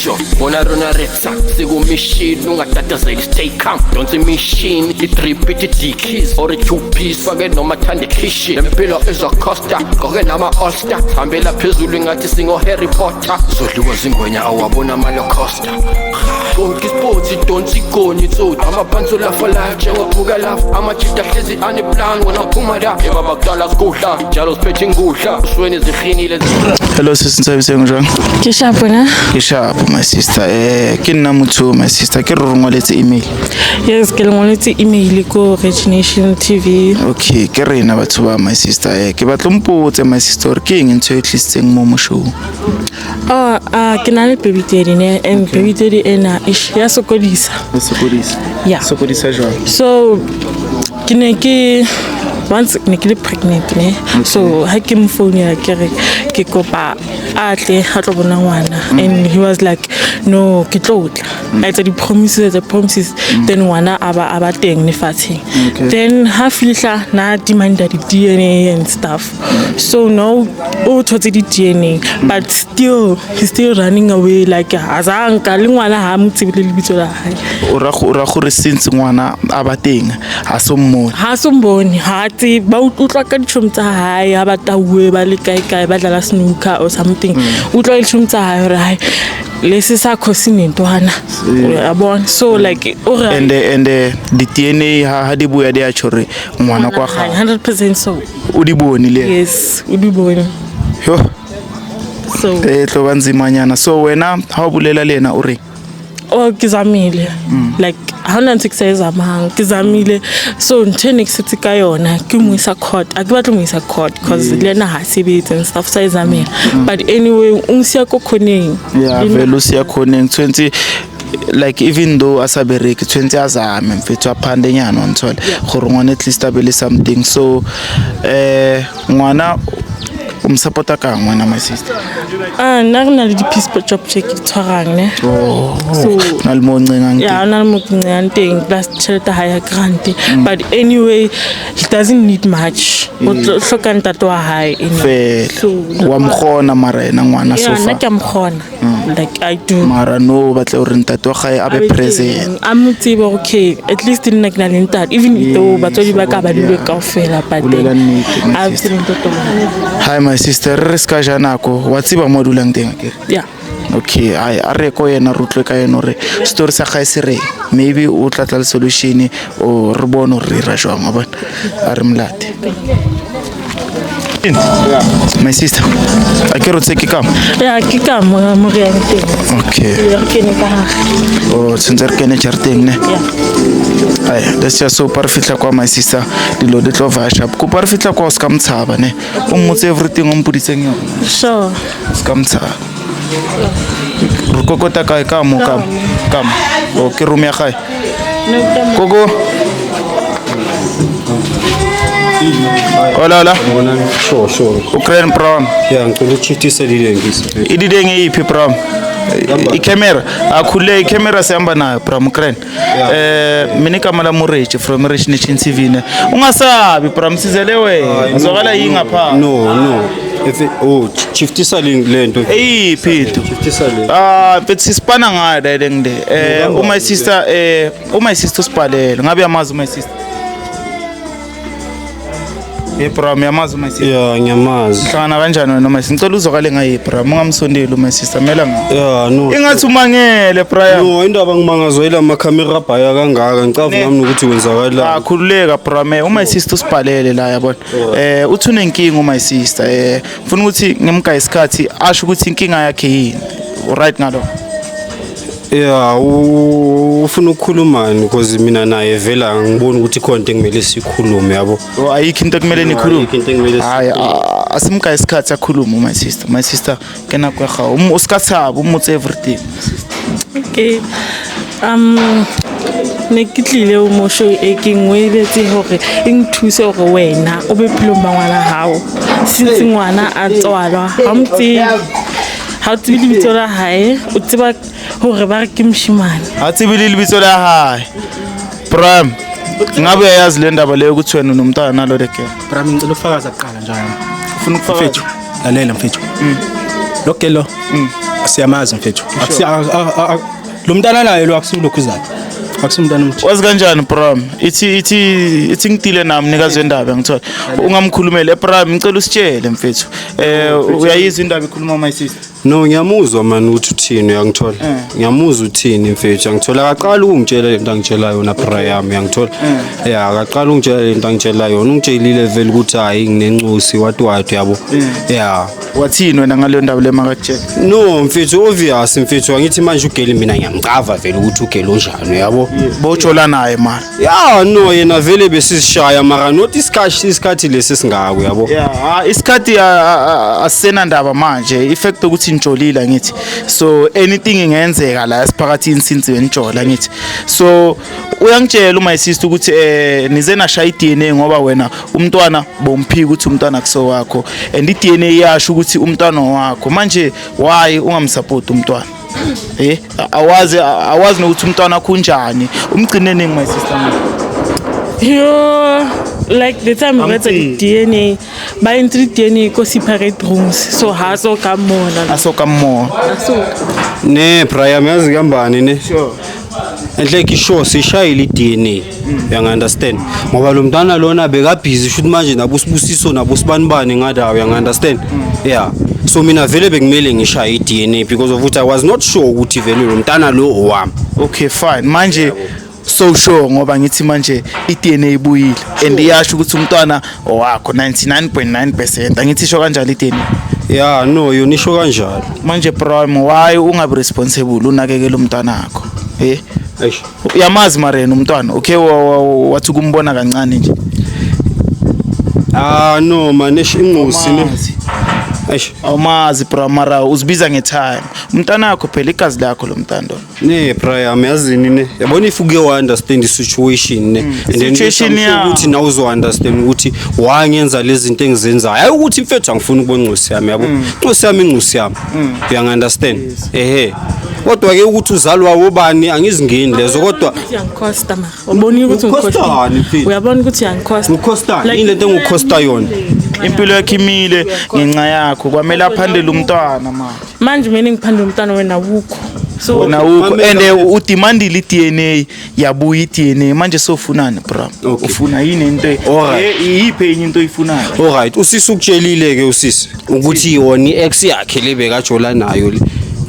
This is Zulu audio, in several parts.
Sure, bona rona retsa sikumishini ungatatazeli, stay calm, donsa imishini, i-drip ithi dickies or i-two piece, fake noma thanda ikhishi, lempilo izocosta, gqoke nama-all-star, hambela phezulu ingathi singo-Harry Potter, zodliwa zingwenya awabona amalocosta, konke isipotsi donsa igoni itsotsi, amapantsula for life njengophuka love, amajita ahlezi aneplan, wona phuma la ebaba kudala sikudla njalo siphethe ingudla usweni zihinile. Hello sis Nthabiseng, jwang? Ke sharp wena? Ke sharp, my sister. Ke nna motho, my sister, ke re rongwaletse email. Yes, ke le ngoletse email ko Rich Nation TV. Okay, ke rena batho ba, my sister. Ke batla o mpotse, my sister, hore ke eng ntho e tlisitseng mo mo show. Oh, ke na le baby daddy ne, and baby daddy ena ish ya sokodisa. O sokodisa? Yeah. Sokodisa jwang? So ke ne ke once ne ke le pregnant ne. So ha ke mo founela ke re ke kopa a tle a tlo bona ngwana, and he was like, "No, ke tlo tla." A etsa di-promises, etsa promises, then ngwana a ba teng lefatsheng. Then ha fihla na demanda di-DNA and stuff. So now o thotse di-DNA, but still he's still running away, like azanka le ngwana ha mo tsebe le lebitso la hae. O ra gore since ngwana a ba teng ha so mmone? Ha so mbone, ha tsebe, ba utlwa ka ditšhomi tsa hae ha ba tauwe ba le kae kae ba dlala snooker or something, utlwa ditšhomi tsa hae hore hae lesi sakho sinentwana, uyabona, so like o re And di DNA ha di buya di a tjho hore ngwana kwa ga 100% so. O di bone le yena? Yes, o di bone. Yo. So E tlo ba nzimanyana. So wena ha o bolela le yena o reng? Oh, ke zamile, like ha hona ntho ke sa e zamang, ke zamile. So ntho e ne ke setse ka yona ke mo isa court, a ke batle mo isa court cause le ena ha sebetse and stuff, sa e zamela, but anyway o nsiya ko khoneng. Ya, vele o siya khoneng, tshwanetse like even though a sa bereke, tshwanetse a zame mfethu, a phandenyana wa ntshole gore ngwana at least a be le something. So ngwana o mo support-a kang wena, my sister? Ah, nna re na le di-piece job tse ke di tshwarang ne. Oh, So na le mo o ncengang ya teng? O na le mo ke neyang teng plus tjhelete ha ya grant, but anyway he doesn't need much, o hloka ntate wa hae anyway. Fela So wa mo kgona mara ena ngwana so ya, nna far? Ke a mo kgona, like I do. Mara no o batle gore ntate wa gae a be present. A mo tsebe gore okay, at least nna ke na le ntate, even though batswadi ba ka ba dule kaofela, but Bolela nnete, my a sister. tsebe ntate wa hae. Hi my sister, re se ka ja nako, wa tseba mo a dulang teng akere? Yeah. Okay, ai a re ko yena, re utlwe ka yena gore story sa gae se reng, maybe o tla tla le solution o re bone gore re ira jwang wa bona. A re molate, my sister, a ke re tse ke kamo? Ya, ke ka mo re yang teng. Okay. Re kene ka gare. O tshwanetse re kene jarateng ne? Ya. Ai, let's just hope re fitlha kwa, my sister, dilo di tlo va sharp. Kopa re fitlha kwa o se ka motshaba ne, o mmotse everything o mpoditseng yona. Sure. Se ka motshaba. Re kokota kae? Ka mo, ka mo, ka mo? O ke room ya gae? No, ka mo. Koko, hola, hola. Sure. Ukraine brown. Ya, ngicela ukushifisa lile ngisi. Idideng eyiphi, bro? Icamera akhule, icamera sihamba nayo, bro. Ukraine. Mina igama lami uRich from Rich Nation TV ne. Ungasabi, bro, msizele wena, uzwakala yingapha. No. If it, oh, shiftisa le lento. Eyiphi into? Shiftisa le. Ah, mfethu, sisipana ngayo la le ngile. Uma sister, uma sister usibhalele. Ngabe uyamazi uma sister? Bro, uyamazi uma sister? Ya, ngiyamazi. Hlangana kanjani wena noma? Ngicela uzwakale ngayi, bro. Ungamsondeli uma sister, mela nga. Ya, no. Ingathi umangele, bro. No, indaba ngimangazwa ila makhamera abhaya kangaka. Ngicava nami nokuthi kwenzakalani. Ah, khululeka, bro. Me uma sister usibhalele la, yabona. Uthi unenkinga uma sister. Ngifuna ukuthi ngimgaye isikhathi asho ukuthi inkinga yakhe yini. Right ngalo? Ya, ufuna ukukhulumani because mina naye vela angiboni ukuthi khona into ekumele sikhulume, yabo. Oh, ayikho into ekumele nikhulume. Ayikho into ekumele. Hayi, asimgaye isikhathi akhulume my sister. My sister, ke nako ya gago. O ska tshaba, o mmotse everything. Okay, ne ke tlile mo show e ke ngweletse hore e nthuse hore wena o be phelong ba ngwana hao since ngwana a tswalwa ha o mo tsebe, ha o tsebe lebitso la hae, o tseba hore ba re ke moshemane. Ha tsebe le lebitso la hae. Bram, ngabe uyayazi le ndaba leyo ukuthi wena unomntwana nalo le girl? Bra, ngicela ukufakaza kuqala njalo. Ufuna ukufakaza? Mfethu, lalela mfethu. Lo girl lo. Siyamazi mfethu. Lo mntana naye lo akusilokhuzana, akusimntana umthi. Wazi kanjani, bram? Ithi ngidile nami mnikazi wendaba, ngithola ungamkhulumeli ebram. Ngicela usitshele, mfethu, uyayizwa indaba ikhuluma my sister? No, ngiyamuzwa mani ukuthi uthini, uyangithola. Ngiyamuzwa uthini mfethu, uyangithola. Akaqala ukungitshela lento angitshela yona, bra yami, uyangithola. Ya, akaqala ukungitshela lento angitshela yona. Ungitshelile vele ukuthi hayi, nginencosi, wathi wathi yabo. Ya. Wathini wena ngaleyo ndaba le makakutshela? No mfethu, obvious mfethu, angithi manje ugeli mina ngiyamcava vele ukuthi ugeli unjani, uyabo. Bowujola naye mara? Ya, no, yena vele besizishaya mara not isikhathi lesi singako, uyabo. Yeah, isikhathi asisenandaba manje. I-fact ukuthi nijolile ngithi, so anything ingenzeka la esiphakathini since wenijola ngithi. So uyangitshela my sister ukuthi nize nashaya i-DNA ngoba wena umntwana bomphika ukuthi umntwana kuso wakho, and i-DNA iyasho ukuthi umntwana wakho. Manje why ungamsupport umntwana? Awazi nokuthi umntwana wakho unjani. Umgcine nini my sister manje? Yo, like the time we etsa di-DNA, ba entse di-DNA ko separate rooms, so ha so ka mona. Asoka mmona. So Ne Brian, yazi kambani ne? Sure. Enhle kisho sishayile i-DNA, uyangi-understand, ngoba lo mntwana lona bekabhizi shuthi manje nabo Sibusiso nabo sibanibani ngadawo, uyangi-understand. Yeah, so mina vele bekumele ngishaye i-DNA because of ukuthi I was not sure ukuthi vele lo mntana lo owami. Okay, fine. Manje so sure ngoba ngithi manje i-DNA ibuyile and iyasho ukuthi umntwana owakho 99.9%, angithi isho kanjalo i-DNA? Ya, no, yona isho kanjalo. Manje prime, why ungabi responsible unakekele umntwana wakho? Eish. Uyamazi marena umntwana? Okay, wathi kumbona kancane nje? Ah, no man, eish, ingosi ne. Awumazi. Eish. Awumazi bro, mara uzibiza ngetime umntwana wakho phela, igazi lakho lo mntwana lo. Ne Brian, yazini ne, yabona if uke wa understand the situation ne, and then Situation, I'm sure yeah. ukuthi nawe uzo understand ukuthi why ngenza lezi zinto engizenzayo. Hayi ukuthi mfethu angifuni ukubona incosi yami, yabo, incosi yami, incosi yami, uyangi understand. Ehe, kodwa ke ukuthi uzalwa wobani angizingeni lezo, kodwa Uyangikhosta mara wabonile ukuthi Ngikhostani, mfethu? Uyabona ukuthi uyangikhosta. Ngikhostani? Yini lento engikhosta yona? Impilo yakho imile ngenxa yakho, kwamele aphandele umntwana manje. Manje mina ngiphandela umntwana, wena wukho, so Wena ukho Mamela. and udemandile i-DNA, yabuya i-DNA. Manje sofunani, bro? Okay. Ufuna yini into? Alright. Iyiphi enye into oyifunayo? Alright, usisi ukutshelile ke usisi ukuthi yona i-ex yakhe le bekajola nayo le.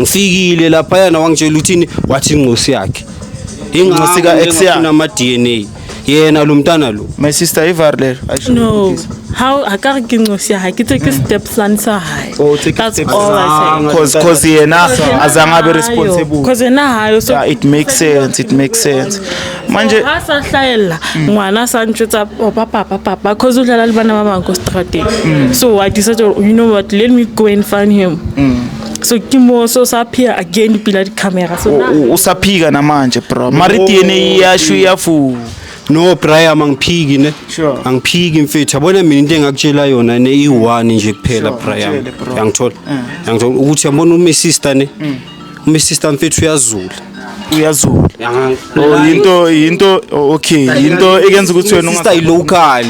Ngifikile laphayana wangitshela uthini, wathi incosi yakhe. Incosi ka-ex yakhe? Ama DNA. Yena lo mntana lo. My sister, ivari lelo. Ayisho. No, how a ka re ke ncosi ya hae, ke tse ke stepson sa hae. Oh, take That's step all I said. Cause yena azange abe responsible. Cause yena hayo, so Yeah, it makes sense, it makes sense manje. Ha sa hlahella ngwana a sa ntjwetsa papa papa papa, cause o dlala le bana ba bang ko strateng. So I decided, you know what, let me go and find him. So ke mo so sa appear again pila di-camera, so now Usaphika namanje bro, mara i-DNA iyasho, iyavuka. No Brian, angiphiki ne. Sure. Angiphiki mfethu. Yabona mina into engakutshela yona ne i1 nje kuphela, Sure, Brian. ngitshele, bro. Uyangithola? Uyangithola ukuthi yabona uma sister ne. Uma sister mfethu uyazula. Uyazula. Oh, yinto oh, okay, yinto ekenza ukuthi wena sister i-local,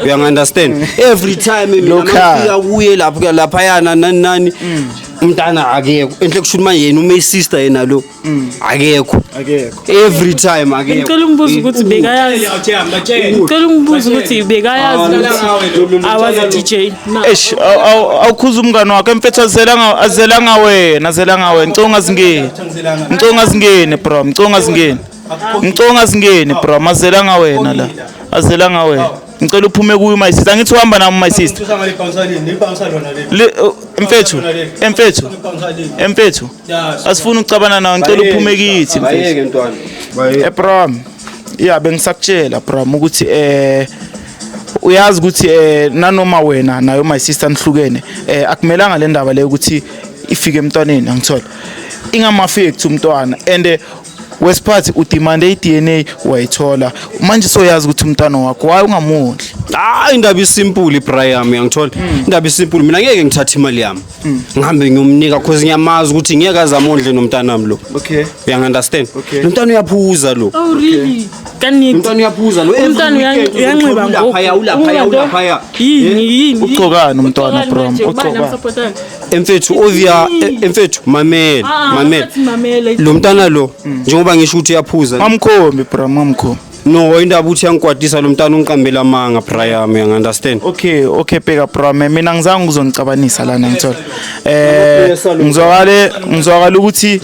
uyangi-understand, every time mina Local. mangifika kuye lapho laphayana nani nani, umntana akekho. Enhle kusho ukuthi manje yena uma sister yena lo akekho. Akekho. Every time akekho. Ngicela umbuzo ukuthi bekayazi, ngicela umbuzo ukuthi bekayazi ukuthi I was a DJ? No. Eish, awukhuza umngane wakho emfethu, azelanga wena, azelanga wena. Ngicela ungazingeni, ngicela ungazingeni bro, ngicela ungazingeni, ngicela ungazingeni bro, azelanga wena la, azelanga wena. Ngicela uphume kuyo my sister, angithi uhamba nami my sister. Mfethu, emfethu, emfethu, asifuni ukucabana nawe, ngicela uphume kithi mfethu. Bayeke ntwana. Bro, yeah, bengisakutshela bro ukuthi uyazi ukuthi nanoma wena nayo my sister nihlukene, akumelanga le ndaba leyo ukuthi ifike emntwaneni, angithola ingama-affect umntwana. And wesiphathi udemande i-DNA, wayithola. Manje soyazi ukuthi umntwana wakho, why ungamondli? Hayi, indaba isimple Brian, uyangithola, indaba isimple. Mina ngeke ngithathe imali yami ngihambe ngiyomnika cause ngiyamazi ukuthi ngeke azamondle nomntanami lo. Okay. Uyangi-understand? Okay. Lo mntwana uyaphuza lo. Oh really? Ka nnete. Umntwana uyaphuza lo, every Umntwana weekend uyanxiba uzomthola ulaphaya, ngoku. ulaphaya, Unganto- ulaphaya. Yini yini? Ugcokani umntwana, Ugcokani bro? manje? Ubani Ugcokani? amsupportayo? Emfethu ovia, emfethu mamela, Ah, mamela. athi mamela. Lo mntana lo, njengoba ngisho ukuthi uyaphuza. Mamkhombi bro, mamkhombi. No, indaba ukuthi uyangikwatisa lo mntana, ungiqambela amanga, Brian, uyangi understand? Okay, bheka bro, mina ngizange ukuzonicabanisa lana, ngithola. Ngizwakale ukuthi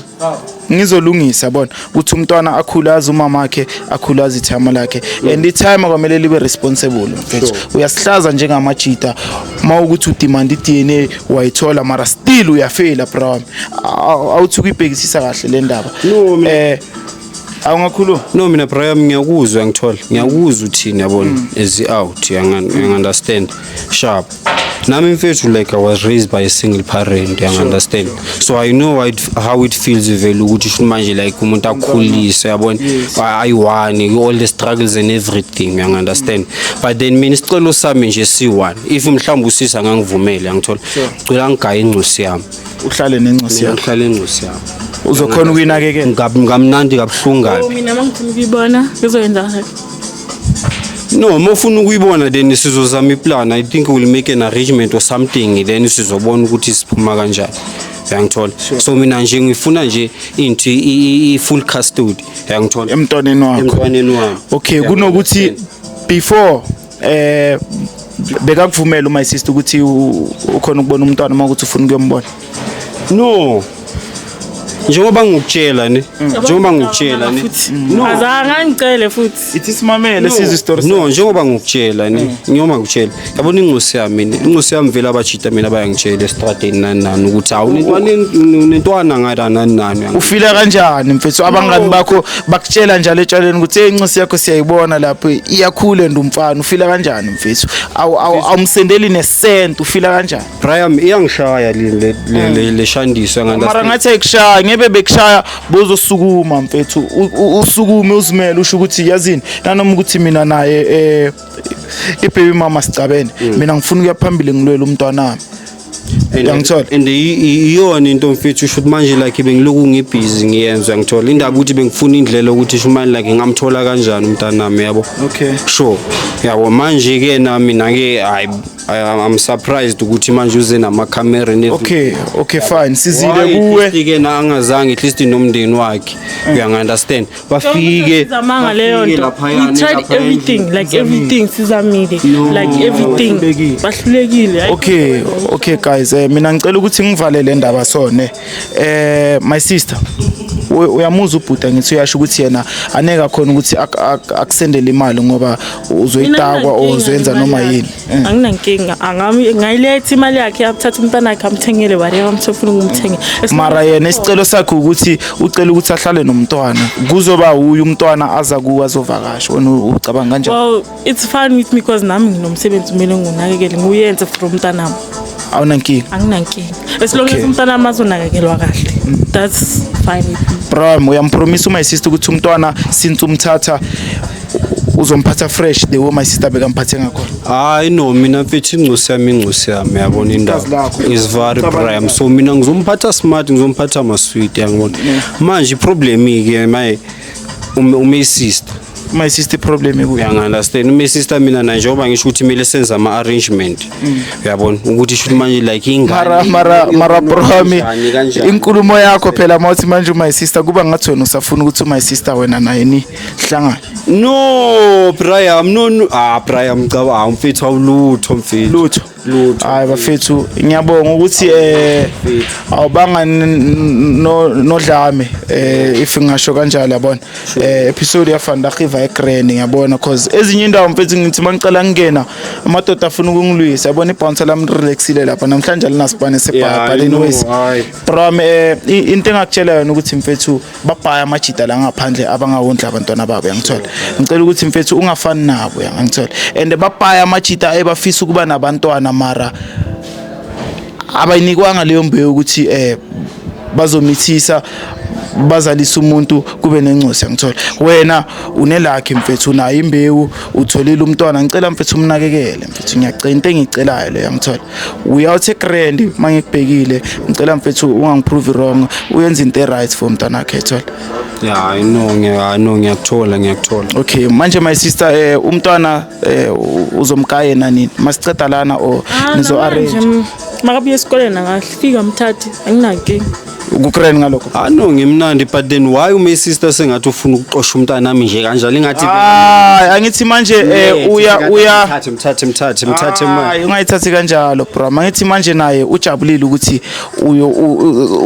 ngizolungisa bona ukuthi umntwana akhulaze umama wakhe, akhulaze itimer lakhe, and itimer kwamele libe responsible, mfethu. Uyasihlaza njengamajita mawukuthi udemand iDNA, wayithola, mara still uyafela, bro wami. Awuthi ukuyibhekisisa kahle le ndaba. No, mina- Awungakhuluma. No, mina Brian ngiyakuzwa, ngithola, ngiyakuzwa uthini, yabona, as out, you understand? Sharp. Nami mfethu, like, I was raised by a single parent, you understand? So I know how it feels vele ukuthi sho manje like umuntu akhulise, yabona, ayi-one, all the struggles and everything, you understand? But then mina isicelo sami nje si-one, if mhlawumbe usisa angangivumela, ngithola, cela ngigaye ingcosi yami. Uhlale nencosi yakho. Ngihlale ingcosi yami. Uzokhona ukuyinakekela? Ngamnandi kabuhlungu Oh, kabi. Mina mangifuna ukuyibona ngizoyenza kanjani? No, uma ufuna ukuyibona, then sizozama iplan. I think we'll make an arrangement or something, then sizobona ukuthi siphuma kanjani, uyangithola? So mina nje ngifuna nje into i-full custody, uyangithola? Emntwaneni wakho. Emntwaneni wami. Okay, kunokuthi before bekakuvumela my sister ukuthi ukhona ukubona umntwana uma ukuthi ufuna ukuyombona? No, njengoba ngikutshela ne, njengoba ngikutshela ne. Futhi azange angicele futhi. Ithi simamele, sizwe isitori. No, njengoba ngikutshela ne, njengoba ngikutshela, yabona, incosi yami ne, incosi yami vele abajita mina bayangitshela estradeni nani nani ukuthi hawu, nentwana ngala nani nani, uyangithola? Ufila kanjani mfethu, abangani bakho bakutshela njalo etshaleni ukuthi hey, incosi yakho siyayibona lapho iyakhula and umfana, ufila kanjani mfethu? Awumsendeli nesent, ufila kanjani? Brian, iyangishaya le shandiso. Mara ngathi ayikushaya, ngebe bekushaya bozosukuma mfethu, usukume uzimele, usho ukuthi yazini, nanoma ukuthi mina naye ibaby mama sicabene, mina ngifuna ukuya phambili, ngilwele umntwana wami. Uyangithola? And iyona into mfethu, usho ukuthi manje like bengiloku ngibhizi ngiyenza, uyangithola, indaba ukuthi bengifuna indlela ukuthi sho manje like ngingamthola kanjani umntanami, yabo? Okay. Sure, yabo, manje ke nami nake hayi, I'm surprised ukuthi manje uze namakhamera and everything. Okay, fine, sizile Why kuwe. at least ke na angazange at least nomndeni wakhe, uyangi-understand, bafike Sizamanga leyo bafike nto. laphayana, We tried laphaya everything, like everything sizamile, like everything bahlulekile. Hayi. Okay, guys, mina ngicela ukuthi ngivale le ndaba sone. My sister, uyamuzwa ubhuda, ngithi uyasho ukuthi yena aneka khona ukuthi akusendele imali ngoba uzoyitakwa or uzoyenza noma yini. Anginankinga, angami ngayiletha imali yakhe, athathe umntwana wakhe, amthengele whatever amthofuna ukumthengela. Mara yena isicelo sakhe ukuthi ucela ukuthi ahlale nomntwana, kuzoba uyu umntwana aza kuwe azovakasha. Wena ucabanga kanjani? Well, it's fine with me because nami nginomsebenzi, kumele ngiwunakekele, ngiwuyenze for umntanami. Awunankinga? Anginankinga as long as umntanami azonakekelwa kahle, that's fine with me. Bram, uyampromisa my sister ukuthi umntwana since umthatha uzomphatha fresh the way my sister bekamphathe ngakhona? Hayi no, mina mfethu, ingcosi yami, ingcosi yami, yabona indaba Igazi lakho. Is very Ucabanga prime. kanjani? So mina ngizomphatha smart, ngizomphatha masweet, yangibona. Manje iproblem ke maye ume sister. My sister, problem ikuyo? Uyangi-understand, ume sister, mina naye njengoba ngisho ukuthi kumele senze ama-arrangement, uyabona, ukuthi shuthi manje like ingane Mara bromi, kanjani, kanjani. Inkulumo yakho phela mawuthi manje my sister, kuba ngathi wena usafuna ukuthi my sister wena naye ni hlangane. No Brian, no, no. Ah Brian, ngicaba, ah mfethu, awulutho mfethu. Lutho. Lutho. Hayi bafethu, ngiyabonga ukuthi awubanga nodlame, if ngingasho kanjalo, yabona. Episode ya vandag iva egrand, ngiyabona, cause ezinye indawo mfethu ngithi mangicela ngingena, amadoda afuna ukungilwisa, yabona. Ibouncer lami relaxile lapha namhlanje, alinasibane sebhaya. Yeah, But I know, anyways, hayi. bro, into engakutshela yona ukuthi mfethu babhaya amajita la ngaphandle abangawondla abantwana babo, yangithola. Ngicela ukuthi mfethu ungafani nabo, yangithola. And babhaya amajita ebafisa ukuba nabantwana, mara abayinikwanga leyo mbewu ukuthi Bazomithisa, bazalisa umuntu, kube nencosi, yangithola. Wena unelakhi mfethu, unayo imbewu, utholile umntwana. Ngicela mfethu umnakekele mfethu, ngiyacela, into engiyicelayo leyo, yangithola. We out grand mangikubhekile. Ngicela mfethu ungangiprove wrong, uyenza into e-right for umntwana wakhe, yayithola. Yeah, I know, I know, ngiyakuthola, ngiyakuthola. Okay, manje my sister, umntwana uzomgaya yena nini? Masiceda lana or nizo arrange? Makabuya esikoleni angafika mthathe, anginankinga. Ku-grand ngalokho? Ah no, ngimnandi, but then why my sister sengathi ufuna ukuxosha umntana nami nje kanjalo, ingathi Ah, angithi manje uya Mthathe, mthathe, mthathe, mthathe manje. Hayi, ungayithathi kanjalo bro. Mangithi manje naye ujabulile ukuthi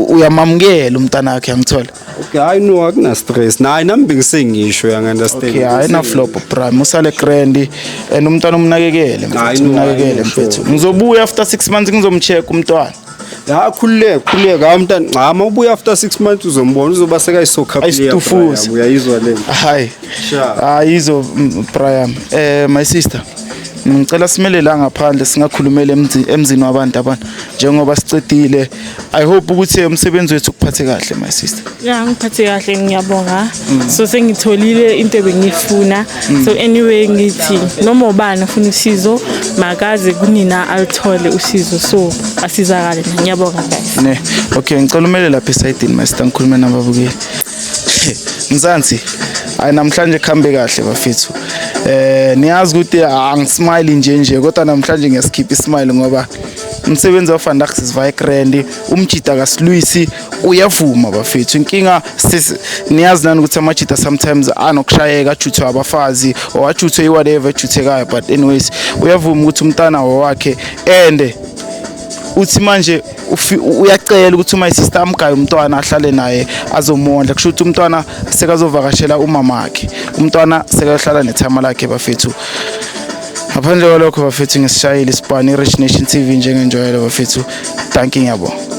uyamamukela umntana wakhe, yangithola. Okay, hayi no, akuna stress. Nayi nami bengisengisho, you understand. Okay, hayi na flop bro, musale grand and umntwana umnakekele Hayi, mfethu, no, umnakekele hayi, no, mfethu. sure. Ngizobuya after 6 months, ngizomcheck umntwana. Ya, khululeka, khululeka. Hayi umntana, cha, mawubuya after 6 months uzombona, uzoba sekayisoka player. Ayisitufuza. Uyayizwa le. Hayi. Sure. Hayi izo Brian. My sister. Ngicela simele la ngaphandle, singakhulumela emzini wabantu abantu njengoba sicedile. I hope ukuthi umsebenzi wethu ukuphathe kahle, my sister. Ya, ngiphathe kahle, ngiyabonga. So sengitholile into ebengiyifuna. So anyway, ngithi noma ubani ufuna usizo makaze kunina alithole usizo, so asizakale. Ngiyabonga guys. Ne. Okay, ngicela umele lapha esayidini, my sister, ngikhulume nababukeli. Mzansi. Hayi, namhlanje kuhambe kahle bafethu. Niyazi ukuthi angismile nje nje, kodwa namhlanje ngiyasikhipha ismile ngoba umsebenzi wavandag sisivaye grand. Umjida kaSilwisi uyavuma bafethu. Inkinga niyazi nani ukuthi amajida sometimes anokushayeka, ajuthwe abafazi or ajuthwe i-whatever ejuthekayo, but anyways uyavuma ukuthi umntana wakhe and uthi manje uyacela ukuthi my sister amgaye umntwana, ahlale naye, azomondla. Kusho ukuthi umntwana sekazovakashela umama wakhe, umntwana sekahlala nethama lakhe bafethu. Ngaphandle kwalokho bafethu, ngisishayile isipani, i-Rich Nation TV njengenjwayelo bafethu. Dankie, ngiyabonga.